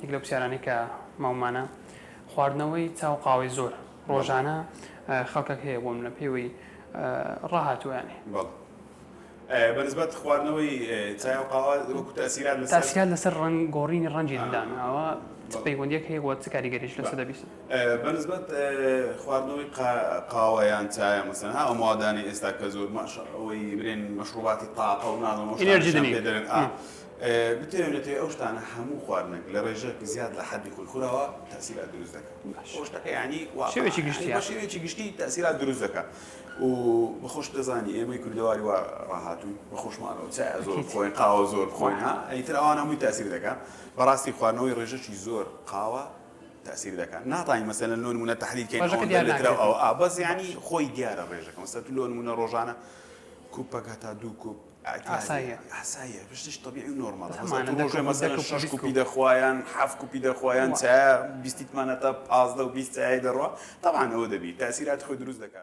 یەک لەو پرسیارانەی کە ماومانە خواردنەوەی چا و قاوەی زۆر ڕۆژانە خەڵکەک هەیە بۆ منە پێوەی ڕاهاتووە یانی. بەڵێ بە نسبەت خواردنەوەی چای و قاوە وەکو تەئسیرات لەسەر تەئسیرات لەسەر ڕەنگ گۆڕینی ڕەنگی ددان ئەوە چ پەیوەندیەک هەیە و چ کاریگەریش لەسەر دەبیست؟ بە نسبەت خواردنەوەی قاوە یان چایە مەسەلەن ها ئەو موادانەی ئێستا کە زۆر ئەوەی برێن مەشروباتی تاقە و نازانم ئەو شتانەشیان پێ دەرێن ئا بتەوێ نەتەوێ ئەو شتانە هەموو خواردنێک لە ڕێژەک زیاد لە حەدی خۆی خوراوە تەئسیرات دروست دەکا ئەو شتەکە یانی شێوەیەکی گشتیە بە شێوەیەکی گشتی تەئسیرات دروست دەکا و بە خۆشت دەزانی ئێمەی کوردەواری وا ڕاهاتووین بە خۆشمانەوە چای زۆر بخۆین قاوە زۆر بخۆین ها ئیتر ئەوان هەمووی تەئسیر دەکا بەڕاستی خواردنەوەی ڕێژەکی زۆر قاوە تەئسیر دەکا ناتوانین مەسەلەن لۆ نمونە تەحدید کەین ڕێژەکە ئەوەندە دیار لترە ناکرێت ئەوە ئا بەس یانی خۆی دیارە ڕێژەکە مەسەلەن تو لۆ نمونە ڕۆژانە کوپەک هەتا دوو کوپ ئیعتیادیە ئاساییە ئاساییە شتێکی تەبیعی و نۆرماڵە بەس مەسەلەن هەمانە تو دە ڕۆژێ کوپ و دە مەسەلەن کوپ و شەش 20 کوپی کوپ دەخوا یان حەفت کوپی دەخوا یان وا چایە بیستیتمان هەتا 15 و 20 چایەی دەڕوا تەبعەن ئەوە دەبی تەئسیراتی خۆی دروست دەکات.